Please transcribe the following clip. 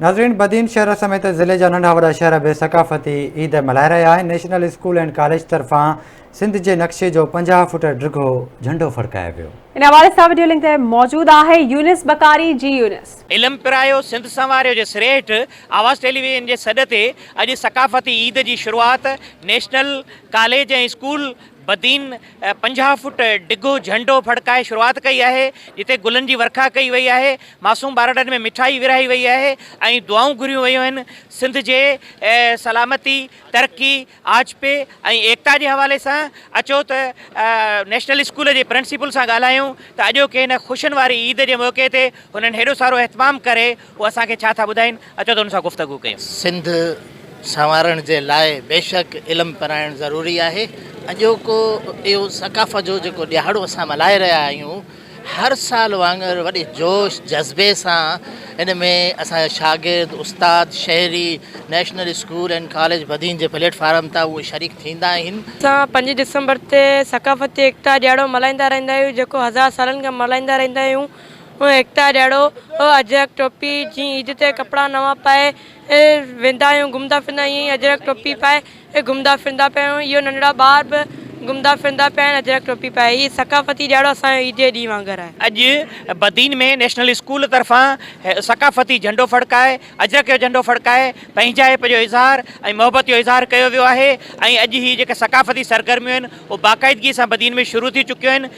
ناظرين بدين شهر سميت ضلعي جا ننڍا وڏا شهر به ثقافتي عيد ملهائي رهيا آهن نيشنل اسڪول اينڊ ڪاليج طرفان سنڌ جي نقشي جو 50 فوٽ ڊگهو جهنڊو ڦڙڪايو ويو. ان حوالي سان وڊيو لنڪ تي موجود آهي يونس بڪاري جي يونس. علم پرايو سنڌ سنواريو جي سري هيٺ آواز ٽيليويزن جي سڏ تي اڄ ثقافتي عيد جي شروعات national college ۽ school Badin 50 foot ڊگهو جهنڊو ڦڙڪائي شروعات ڪئي آهي، جتي گلن جي ورکا ڪئي وئي آهي، معصوم ٻارڙن ۾ مٺائي ورهائي وئي آهي ۽ دعائون گهريون ويون آهن، سنڌ جي سلامتي، ترقي، آجپي ۽ ايڪتا جي حوالي سان اچو ته نيشنل اسڪول جي پرنسپل سان ڳالهايون ته اڄوڪي هن خوشين واري عيد جي موقعي تي هنن هيڏو سارو اهتمام ڪري هو اسان کي ڇا ٿا ٻڌائين، اچو ته ان سان گفتگو ڪيون. سنڌ سنوارڻ جي لاء بيشڪ علم پرائڻ ضروري آهي. اڄوڪو اهو ثقافت جو جيڪو ڏهاڙو اسان ملهائي رهيا آهيون، هر سال وانگر وڏي جوش جذبي سان ان ۾ اسان جا شاگرد، استاد، شهري national school and college Badin جي پليٽ فارم تان اهي شريڪ ٿيندا آهن. اسان پنج ڊسمبر تي ثقافتي ايڪتا ڏهاڙو ملهائيندا رهندا آهيون جيڪو هزار سالن کان ملهائيندا رهندا آهيون. ايڪتا ڏهاڙو، اجرڪ ٽوپي، جيئن عيد تي ڪپڙا نوان پائي ويندا آهيون گهمندا ڦرندا ائين ئي اجرڪ ٽوپي پائي گهمندا ڦرندا پيا آهيون اهو ننڍڙا ٻار به گهمندا ڦرندا پيا آهن اجرڪ ٽوپي پائي هي ثقافتي ڏهاڙو اسان جو عيد جي ڏينهن وانگر آهي. اڄ بدين ۾ نيشنل اسڪول طرفان ثقافتي جهنڊو ڦڙڪائي اجرڪ جو جهنڊو ڦڙڪائي پنهنجائپ جو اظهار ۽ محبت جو اظهار ڪيو ويو آهي ۽ اڄ هي جيڪا ثقافتي سرگرميون آهن اهي باقاعدگي سان بدين ۾ شروع ٿي چڪيون آهن.